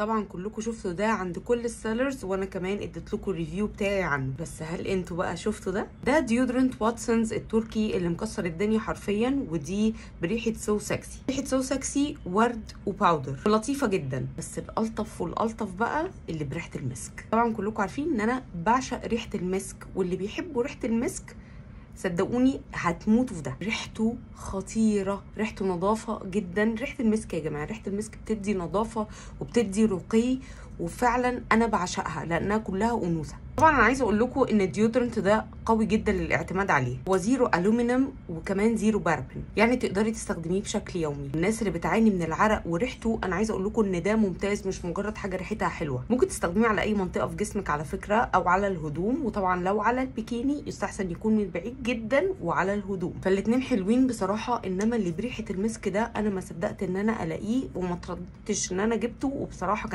طبعا كلكم شفتوا ده عند كل ال sellers، وانا كمان اديت لكم ال review بتاعي عنه. بس هل انتوا بقى شفتوا ده؟ ده deodorant Watsons التركي اللي مكسر الدنيا حرفيا، ودي بريحه So Sexy. ريحه So Sexy ورد و powder، لطيفة جدا. بس الالطف والالطف بقى اللي بريحه المسك. طبعا كلكم عارفين ان انا بعشق ريحه المسك، واللي بيحبوا ريحه المسك صدقوني هتموتوا في ده. ريحته خطيرة، ريحته نظافة جدا. ريحه المسك يا جماعة، ريحه المسك بتدي نظافة وبتدي رقي، وفعلا انا بعشقها لانها كلها انوثه. طبعا انا عايزه اقول لكم ان ال deodorant ده قوي جدا للاعتماد عليه، هو zero aluminum وكمان zero paraben، يعني تقدري تستخدميه بشكل يومي. الناس اللي بتعاني من العرق وريحته، انا عايزه اقول لكم ان ده ممتاز، مش مجرد حاجة ريحتها حلوة. ممكن تستخدميه على اي منطقة في جسمك على فكرة، او على الهدوم. وطبعا لو على البيكيني يستحسن يكون من بعيد جدا وعلى الهدوم، فالاتنين حلوين بصراحة. انما اللي بريحه المسك ده انا ما صدقت ان انا الاقيه، وما ترددتش ان انا جبته، وبصراحة كان